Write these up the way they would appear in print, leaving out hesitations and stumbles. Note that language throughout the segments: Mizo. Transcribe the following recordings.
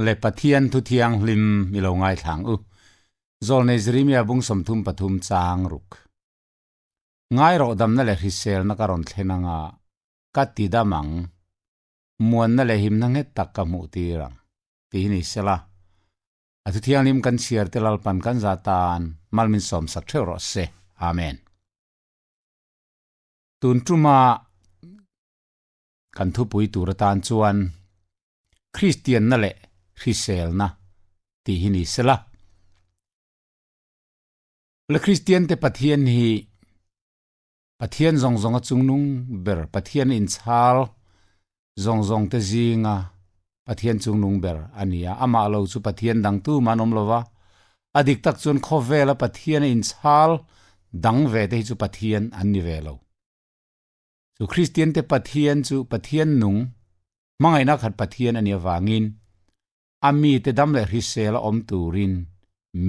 Le Pathian thu thianghlim i lo ngaithlang u. Zawlnei Jeremia bung 33 chang ruk. Ngai rawh damna leh hriselna ka rawn thlen anga ka ti dam ang. Muanna leh himna nghet tak ka hmuh tir ang. Tih hi ni sela. A thu thianghlim kan chhiar te Lalpan kan za tan malmin sawmsak theuh rawh se. Amen. Tun tuma kan thupui tur atan chuan Kristianna leh hriselna tih hi ni sela. Le Kristiante Pathian hi Pathian zawng zawnga chungnung ber, Pathian inchhal zawng zawngte zinga Pathian chungnung ber a ni a. Amah lo chu Pathian dang tumah an awm lo va, a dik tak chuan khawvela Pathian a inchhal dang ve te hi chu Pathian an ni ve lo. Chu Kristiante Pathian chu Pathian nung, hmangaihna khat Pathian a nih avangin a mite dam leh hrisel a awm turin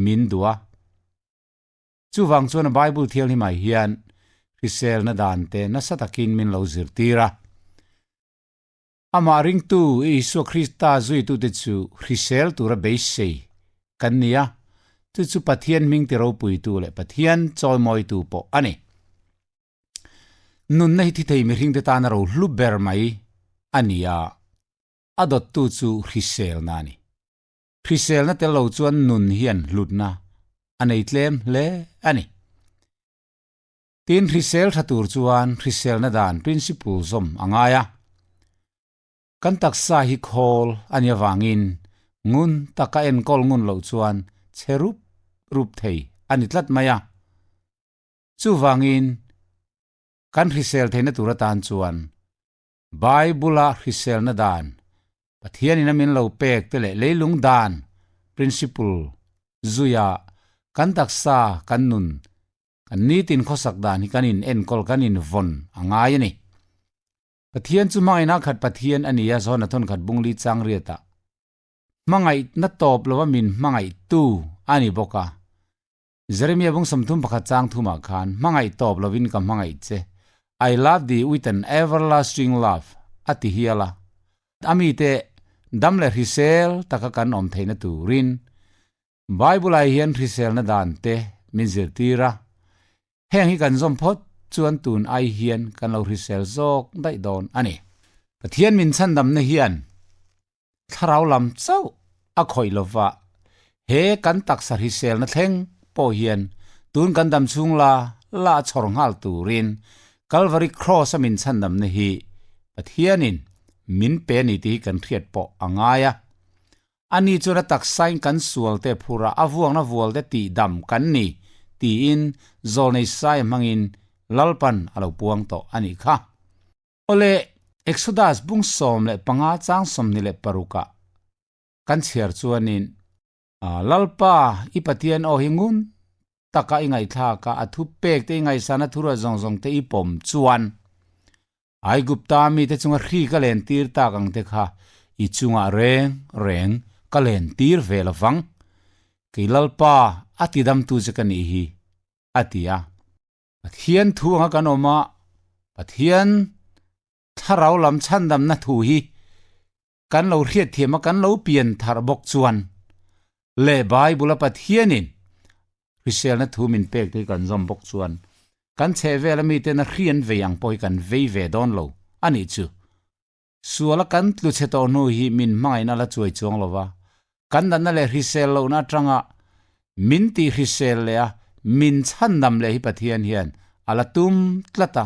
min duh a. Chuvang chuan a Bible thianghlimah hian hriselna dante nasa takin min lo zirtir a. Amah ringtu Isua Krista zuitute chu hrisel tura beisei kan ni a, chu chu Pathian hming ti ropuitu leh Pathian chawimawitu pawh a ni. Nunna hi thi thei mihringte tana ro hlu ber mai a ni a, a dawttu chu hriselna a ni. Hriselna tel lo chuan nun hian hlutna a nei tlem hle a ni. Tin, hrisel tha tur chuan hriselna dan principle zawm a ngai a. Kan taksa hi khawl a nih avangin ngun taka enkawl ngun loh chuan chhe rup rup thei a ni tlat mai a. Chuvangin, kan hrisel theihna tur atan chuan Bible-a hriselna dan, Pathianin a min lo pek te leh leilung dan, principle, zuia kan taksa, kan nun, kan nitin khawsak dan hi kan in enkawl, kan in vawn a ngai a ni. Pathian chu hmangaihna khat Pathian a ni a, John-a thawnkhat bungli chang riatah hmangaihna tawp lova min hmangaihtu a ni bawk a. Jeremia bung 31 chang thumah khan hmangaih tawp lovin ka hmangaih che, I love thee with an everlasting love, a ti hial a. A mite dam leh hrisel taka kan awm theihna turin Bible-ah hian hriselna dan te min zirtir a. Heng hi kan zawm phawt chuan tun ai hian kan lo hrisel zawk daih dawn a ni. Pathian min chhandamna hian Thlarau lam chauh a khawih lova, he kan taksa hriselna thleng pawh hian tun kan dam chhung la la a chhawr nghal turin Kalvari Kraws a min chhandamna hi Pathianin min pe a ni tih hi kan hriat pawh a ngai a. Ani chuan a taksain kan sualte phurah a vuakna vualte tihdam kan ni tiin Zawlnei Saia hmangin Lalpan a lo puang tawh a nih kha. Awle, Exodus bung 15 chang 26 ah kan chhiar chuanin, Lalpa, i Pathian aw hi ngun taka i ngaihthlak a, a thu pek te i ngaihsan a thurua zawng zawng te i pawm chuan, Aigupta mite chunga hri ka len tir tak ang te kha i chungah reng reng ka len tir ve lovang. Kei Lalpa, a tidamtu che ka nih hi, a ti a. Pathian thu anga kan awm a, Pathian thlarau lam chhandamna thu hi kan lo hriatthiam a, kan lo pian thar bawk chuan leh Bible-a Pathianin hriselna thu min pek te hi kan zawm bawk chuan kan chhehvela miten a hri an vei ang pawh hi kan vei ve dawn lo a nih chu. Suala kan tlu chhe tawh hnu hi min hmangaihna la chuai chuang lo va, kan natna leh hrisel lohna atanga min tih hrisel leh a min chhandam leh hi Pathian hian a la tum tlat a.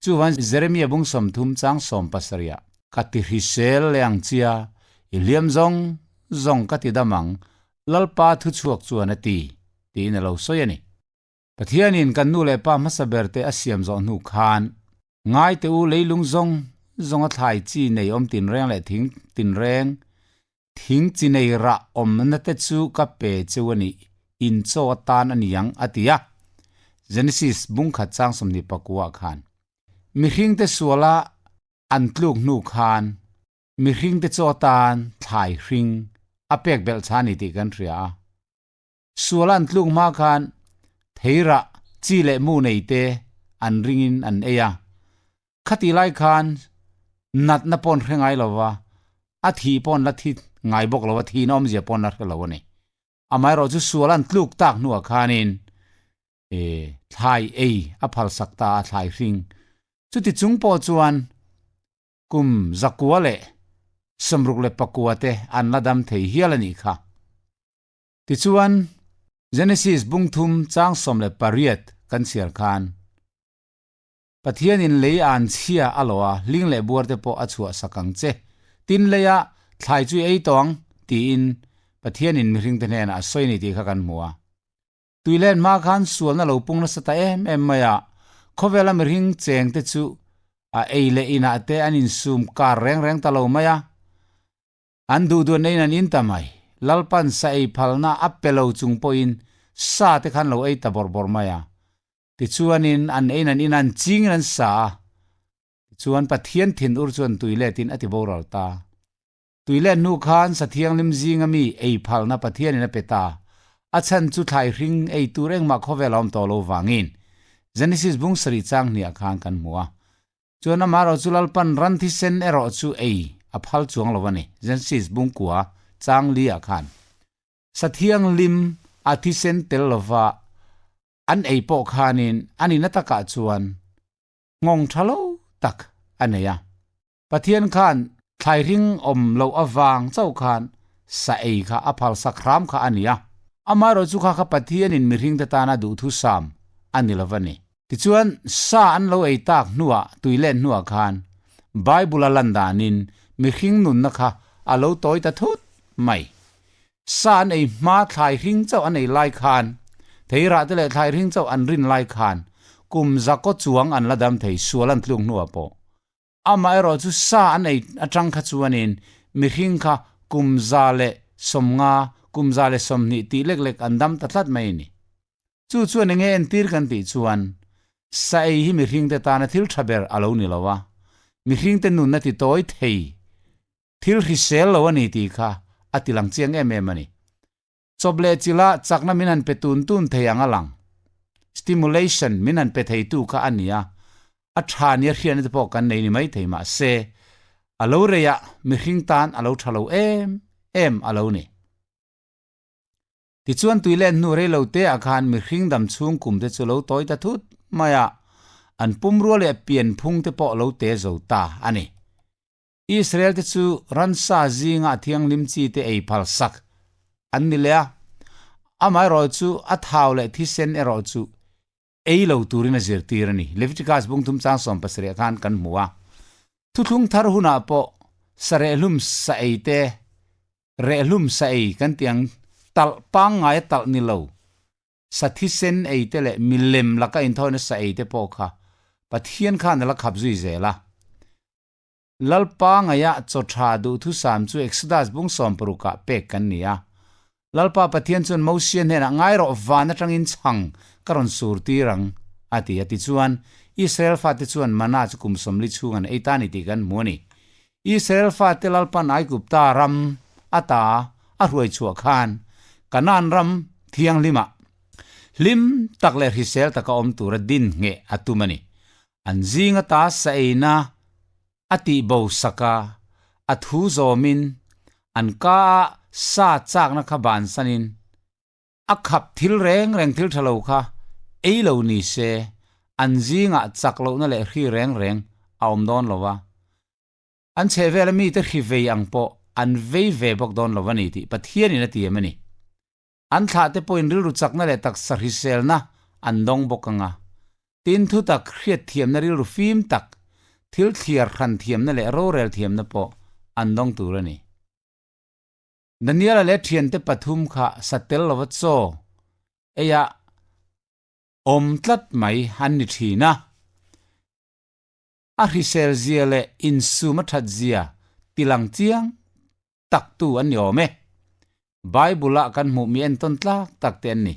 Chuvan Jeremia bung 30 chang 17 ah, Ka ti hrisel leh ang chia, i hliam zawng zawng ka ti dam ang, Lalpa thuchhuak chuan a ti, tiin a lo sawi a ni. Pathianin kan nu leh pa hmasa berte a siam zawh hnu khan, Ngaite u leilung zawng zawng a thlai chi nei awm tinreng leh thing tinreng, thing chi nei rah awmna te chu ka pe cheu a nih, in chaw atan a ni ang, a ti a. Genesis bung khat chang 29 ah khan, Mihringte suala an tluk hnu khan, mihringte chaw atan thlai hring a pek belh chhan a ni tih kan hria a. Sual an tluk hma khan theirah chi leh mu nei te an ringin an ei a. Khati lai khan natna pawn hre ngai lo va, a thih pawn la thi ngai bawk lo a, thihna awmzia pawn a hre lo a ni. Amaherawhchu sual an tluk tak hnuah khanin e thlai ei a phalsak ta a, thlai hring. Chuti chung pawh chuan kum 169 te an la dam thei hial a nih kha. Tichuan, Genesis bung thum chang 18 kan chhiar khan, Pathianin lei an chhia a lo a, hling leh buar te pawh a chhuah sak ang che. Tin leia thlai chu i ei tawh ang, tiin Pathianin mihringte hnenah a sawi a ni tih kha kan hmu a. Tuilen hma khan sualna lo pung nasa ta em em mai a, khawvela mihring chengte chu a ei leh inah te an insum kar reng reng ta lo mai a. An duh duh neiin an in ta mai. Lalpan sa ei phalna a pe lo chung pawhin sa te khan lo ei ta bawrh bawrh mai a. Tichuanin an eiin an in a, an chingin an sa a. Tichuan Pathian thinur chuan tuiletin a ti boral ta. Tuilet hnu khan sa thianghlim zinga mi ei phalna Pathianin a pe ta. A chhan chu thlai hring ei tur engmah khawvel a awm tawh lo vangin Genesis bung sarih chang hniah khan kan hmu a. Chuan amaherawh chu Lalpan ran thisen erawh chu ei a phal chuang lo a ni, Genesis bung kua chang li ah khan. Sa thianghlim a thisen tel lova an ei pawh khanin a nihna takah chuan nghawng tha lo tak a nei a. Pathian khan thlai hring awm loh avang chauh khan sa ei kha a phal sak hram kha a ni a. Amaherawh chu kha kha Pathianin mihringte tana duhthusam a ni lo va ni. Tichuan, sa an lo ei tak hnuah, tui let hnuah khan Bible a lan danin mihring nunna kha a lo tawi ta thut mai. Sa an ei hma thlai hring chauh an ei lai khan, theirah te leh thlai hring chauh an rin lai khan kum zakaw chuang an la dam thei sual an tluk hnuah pawh. Amaherawh chu sa an ei atang kha chuanin mihring kha kum 150, kum 120 tih lek lek an dam ta tlat mai a ni. Chu chuan enge entir kan tih chuan sa ei hi mihringte tana thil tha ber a lo ni lo a, mihringte nunna ti tawi thei thil hrisel lo a ni tih kha a ti lang chiang em em a ni. Chawp leh chila chakna min han pe tun tun thei ang a lang. Stimulation min han pe theitu kha a ni a, a tha nia hriatna te pawh kan nei ni mai thei mahse a lo reiah mihring tan a lo tha lo em em a lo ni. Tichuan tui len hnu rei lo te ah khan mihring dam chhung kum te chu lo tawi ta thut mai a, an pumrua leh pian phung te pawh lo te zo ta a ni. Israel te chu ransa zinga thianghlim chi te ei phal sak an ni leh a, amaherawh chu a thau leh thisen erawh chu ei lo turin a zirtir a ni. Leviticus bung thum chang 17 ah khan kan hmu a, thuthlung thar hunah pawh sa rehlum sa ei te, rehlum sa ei kan tih ang talh pangngai a talh ni lo, sa thisen ei te leh milem laka inthawina sa ei te pawh kha Pathian khan a la khap zui zel a. Lalpa ngaihah chaw tha duhthusam chu Exodus bung 60 ah pek kan ni a. Lalpa Pathian chuan Mosia hnenah ngai rawh van atangin chhang ka rawn sur tir ang a ti a. Tichuan, Israel fate chuan mana chu kum 40 chhung an ei ta ni tih kan hmu a ni. Israel fate Lalpan Aigupta ram ata a hruai chhuah khan Kanaan ram thianghlimah hlim tak leh hrisel taka awm tura din ngheh a tum a ni. An zing ata sa eina a tih bo sak a, a thu zawmin an ka a sa chakna kha bansanin a khap thil reng reng thil tha lo kha ei lo ni se an zingah chak lohna leh hri reng reng a awm dawn lo a, an chhehvela mite hri vei ang pawh an vei ve bawk dawn lo a ni tih Pathianin a tiam a ni. An thlahte pawhin rilru chakna leh taksa hriselna an dawng bawk ang a. Tin, thutak hriatthiamna rilru fim tak, thil thliar hran thiamna leh rorel thiamna pawh an dawng tur a ni. Daniela leh thiante pathum kha sa tel lova chaw eiah awm tlat mai an ni thin a. A hrisel zia leh insum a that zia tilang chiang taktu an ni awm e. Bible-ah kan hmuh mi entawn tlak tak te an ni.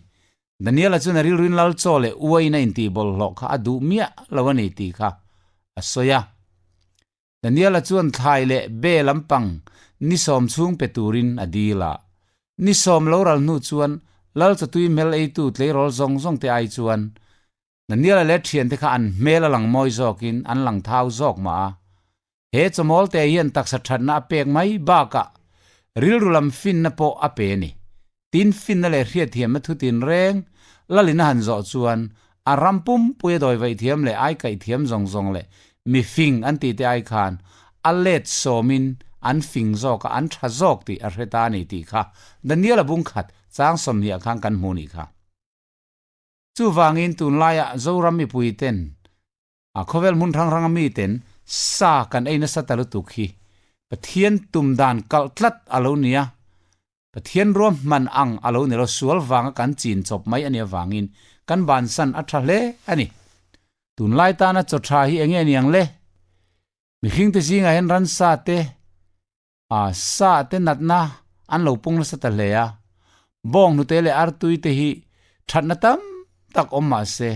Daniela chuan a rilruin lal chaw leh uain a intih bawlhhlawh kha a duh miah lo a ni tih kha a sawi a. Daniela chuan thlai leh be lampang ni 10 chhung pe turin a dil a. Ni 10 lo ral hnu chuan lal chawtui hmel eitu tleirawl zawng zawng te ai chuan Daniela leh thiante kha an hmel a lang mawi zawkin an lang thau zawk mah a. He chawmawl te hian taksa thatna a pek mai bakah Rilru lam finna pawh a pe a ni. Tin, finna leh hriatthiamna thu tinreng lalin a han zawh chuan a ram pumpuia dawi vaih thiam leh ai kaih thiam zawng zawng leh mi fing an tih te ai khan a let sawmin an fing zawk a, an tha zawk tih a hre ta a ni tih kha Daniel-a bungkhat chang 20 ah khan kan hmu nih kha. Chuvangin tunlaiah Zoram mipuiten A khawvel hmun hrang hranga miten sa kan ei nasa ta lutuk hi Pathian tum dan kalh tlat a lo ni a, Pathian ruahman ang a lo ni lo, sual vanga kan chin chawp mai a nih avangin kan bansan a tha hle a ni. Tunlai tana chaw tha hi enge niang le? Mihringte zingah hian ransa te, A sa te natna an lo pung nasa ta hle a, bawng hnute leh artui te hi thatna tam tak awm mah se,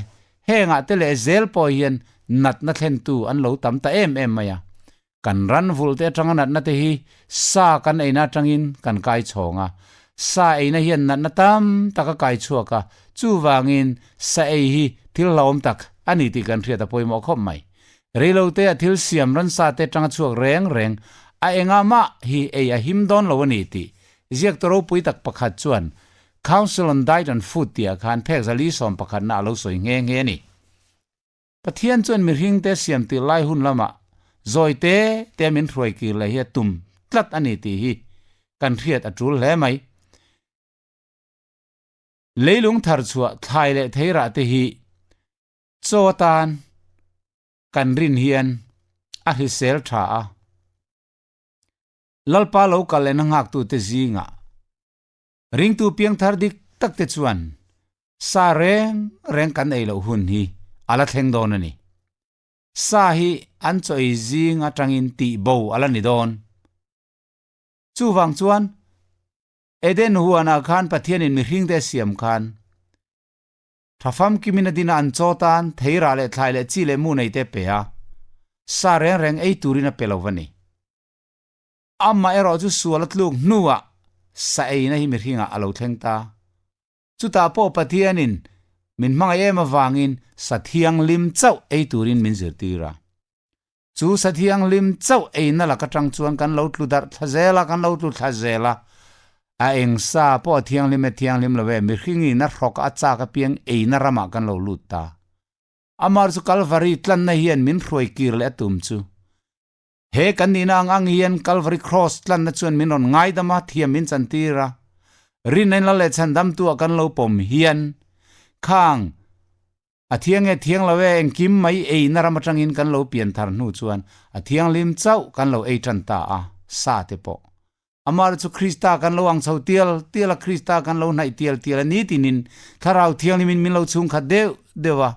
hengah te leh zel pawh hian natna thlentu an lo tam ta em em mai a. Kan ran vulh te atanga natna te hi sa kan eina atangin kan kai chhawng a, sa eina hian natna tam tak a kai chhuak a, chuvangin sa ei hi thil hlauhawm tak a ni tih kan hriat a pawimawh khawp mai. Reilote a thil siam ransa te atanga chhuak reng reng a engah mah hi ei a him dawn lo a ni tih ziaktu ropui tak pakhat chuan Council on Diet and Food tihah khan phek zali sawm pakhatna a lo sawi nghe nghe a ni. Pathian chuan mihringte siam tir lai hun lamah zawi te te min hruai kir leh hi a tum tlat a ni tih hi kan hriat a tul hle mai. Leilung thar chhuah thlai leh theirah te hi Chaw atan kan rin hian a hrisel tha a, Lalpa lo kal lehna nghaktute zingah ringtu piangthar dik takte chuan sa reng reng kan ei loh hun hi a la thleng dawn a ni. Sa hi an chaw ei zing atangin tih bo a la ni dawn. Chuvang chuan Eden huanah khan Pathianin mihringte a siam khan, Tha famkimin a din a an chaw tan theirah leh thlai leh chi leh mu nei te pe a, sa reng reng ei turin a pe lo va ni. Amah erawh chu sual a tluk hnuah sa eina hi mihringah a lo thleng ta. Chutah pawh Pathianin min hmangaih em avangin sa thianghlim chauh ei turin min zirtir a. Chu sa thianghlim chauh eina lak atang chuan kan lo tlu darh thla zel a, kan lo tlu thla zel a. A eng sa pawh a thianghlim e thianghlim lo e, mihringin a hrawk a chak apiang eina ramah kan lo lut ta. Amar chu Kalvari tlanna hian min hruai kir leh a tum chu. He kan nihna ang ang hian Kalvari Cross tlanna chuan min rawn ngaidam a, thiam min chantir a. Rinna in lal leh chhandamtu ah kan lo pawm hian khang A thiang e thiang lo e, engkim mai eina ram atangin kan lo pian thar hnu chuan a thianghlim chauh kan lo ei tan ta a, sa te pawh. Amah chu Krista kan lo ang chho tial tial a, Krista kan lo hnaih tial tial a ni tinin Thlarau Thianghlimin min lo chhungkhat deuh deuh a,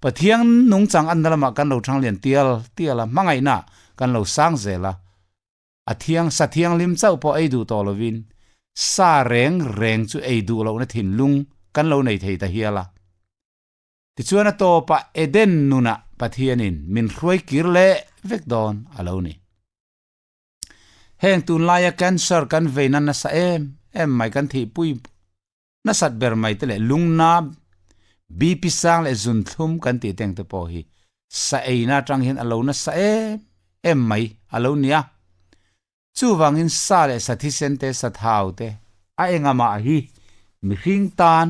Pathian nungchang anna lamah kan lo thanglian tial tial a, hmangaihna kan lo sang zel a. A thiang, sa thianghlim chauh pawh ei duh tawh lovin sa reng reng chu ei duh lohna thinlung kan lo nei thei ta hial a. Tichuan a tawpah Eden nunah Pathianin min hruai kir leh vek dawn a lo ni. Heng tunlaia cancer kan veina nasa em em mai kan thihpui nasat ber mai te leh lungna BP sang leh zunthlum kan tih teng te pawh hi sa eina atang hian a lo nasa em em mai a lo nia. Chuvangin sa leh sa thisen te, sa thau te, a engamah hi mihring tan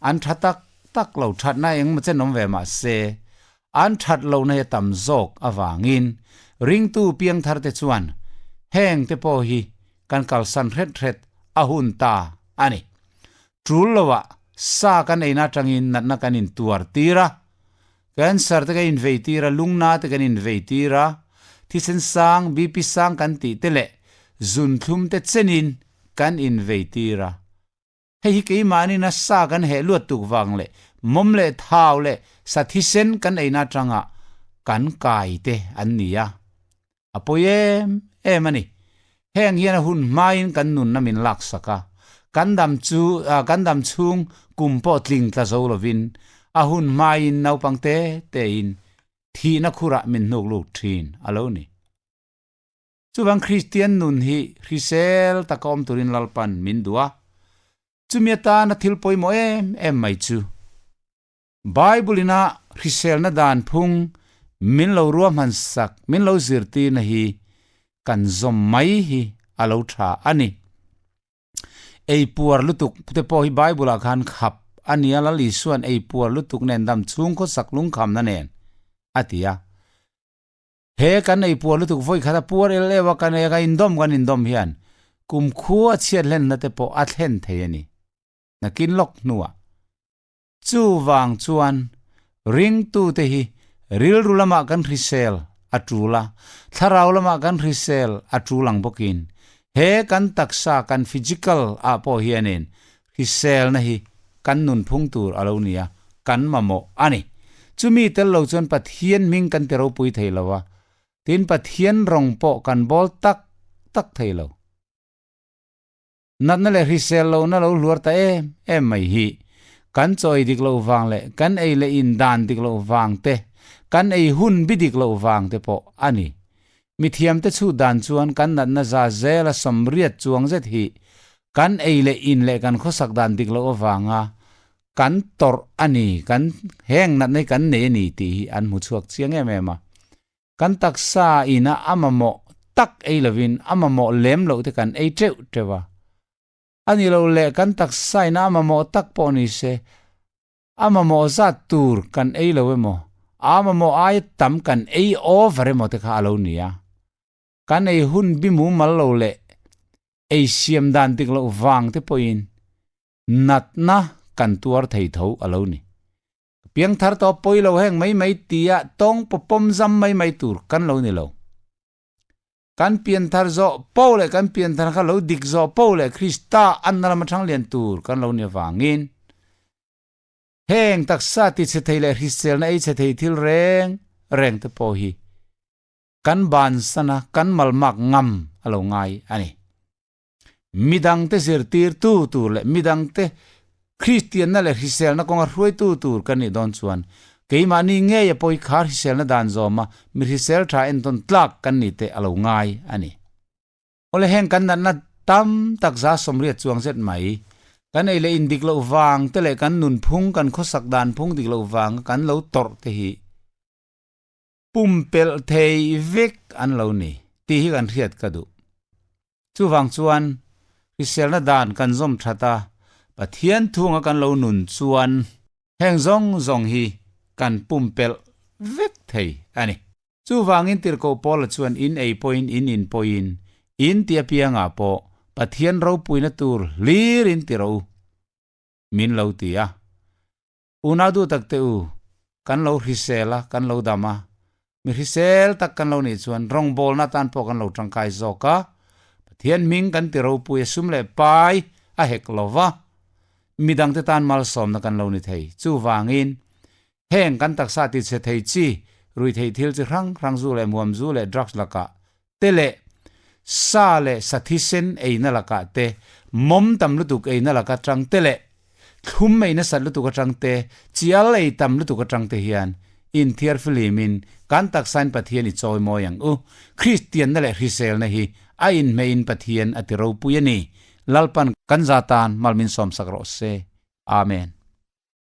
an tha tak tak lo, thatna engemaw chen awm ve mah se an that lohna hi a tam zawk avangin ringtu piangthar te chuan heng te pawh hi kan kalsan hret hret a hun ta a ni. Tul loah sa kan eina atangin natna kan intuar tir a, Cancer te kan invei tir a, lungna te kan invei tir a, thisen sang, BP sang kan tih te leh zunthlum te chenin kan invei tir a. Hei hi keimahnin a sa kan heh luat tuk vang leh mawm leh thau leh sa thisen kan eina atanga kan kai te an ni a. A pawi em em a ni. Heng hian a hun hmain kan nunna min laksak a, kan dam chu kan dam chhung kum pawh tling tla zo lovin a hun hmain naupang te tein thihna khurah min hnuk luk thin a lo ni. Chuvang Kristian nun hi hrisel taka awm turin Lalpan min duh a, chumi atana thil pawimawh em em mai chu Bible ina hriselna dan phung min lo ruahman sak, min lo zirtirna hi kan zawm mai hi a lo tha a ni. Ei puar lutuk te pawh hi Bible ah khan khap a nia Lal Isuan ei puar lutuk nen dam chhung khawsak lungkhamna nen a ti a. He kan ei puar lutuk vawi khat a puar el eu a kan ei a kan indawm kan indawm hian kumkhua chhiat hlenna te pawh a thlen thei a ni. Nakin lawk hnuah Chuvang chuan ringtute hi rilru lamah kan hrisel a tul a, thlarau lamah kan hrisel a tul ang bawkin he kan taksa, kan physical, ah pawh hianin hriselna hi kan nunphung tur a lo ni a, kan mamawh a ni. Chumi tel lo chuan Pathian hming kan ti ropui thei lo a, tin Pathian rawng pawh kan bawl tak tak thei lo. Natna leh hrisel lohna lo hluar ta em em mai hi kan chaw ei dik loh vang leh kan ei leh in dan dik loh vang te, kan ei hun bi dik loh vang te pawh a ni. Mithiamte chhut dan chuan kan natna za zela sawmriat chuang zet hi kan ei leh in leh kan khawsak dan dik loh avanga kan tawrh a ni, kan heng natna hi kan nei a ni tih hi an hmu chhuak chiang em em a. Kan taksa ina a mamawh tak ei lovin a mamawh lem loh te kan ei teuh teuh a. A ni lo leh kan taksa ina a mamawh tak pawh ni se, a mamawh zat tur kan ei lo emaw, a mamawh aia tam kan ei over emaw te kha a lo ni a. Kan ei hun bi mumal lo leh ei siam dan dik loh vang te pawhin natna kan tuar thei tho a lo ni. Piangthar tawh pawi lo heng mai mai tia tawng pawpawm zam mai mai tur kan lo ni lo. Kan pianthar zawh po leh kan pianthar kha lo dik zawh po leh Krista anna lama thang lian tur kan lo ni avangin heng taksa ti chhe thei leh hriselna ei chhe thei thil reng reng te pawh hi kan bansan a, kan malmak ngam a lo ngai a ni. Midangte zirtirtu tur leh midangte Kristianna leh hriselna kawnga hruaitu tur kan nih dawn chuan keimahni ngeia pawi khar hriselna dan zawma mi hrisel tha entawn tlak kan nih te a lo ngai a ni. Awle heng kan natna tam tak za sawmriat chuang zet mai kan ei leh indik loh vang te leh kan nunphung kan khawsak dan phung dik loh vanga kan lo tawrh te hi Pumpelh thei vek an lo ni tih hi kan hriat ka duh. Chuvang chuan hriselna dan kan zawm that a, Pathian thunga kan lo nun chuan heng zawng zawng hi kan pumpelh vek thei a ni. Chuvangin Tirhkoh Paula chuan in ei pawhin in in pawhin in ti apiangah pawh Pathian ropuina tur hlir in ti rawh u min lo ti a. Unau duh tak te u, kan lo hrisel a, kan lo dam a, mi hrisel tak kan lo nih chuan rawngbawlna atan pawh kan lo tangkai zawk a, Pathian hming kan ti ropui a sum leh pai a hek lo va, midangte tan malsawmna kan lo ni thei. Chuvangin, heng kan taksa ti chhe thei chi, ruihtheih thil chi hrang hrang zu leh muam zu leh drugs lakah te leh sa leh sa thisen eina lakah te, mawm tam lutuk eina lak atang te leh thlum ei nasat lutuk atang te, chial ei tam lutuk atang te hian inthiar filimin kan taksain Pathian i chawi mawi ang u. Kristianna leh hriselna hi a inhmeihin Pathian a ti ropui a ni. Lalpan kan za tan mal min sawmsak rawh se. Amen.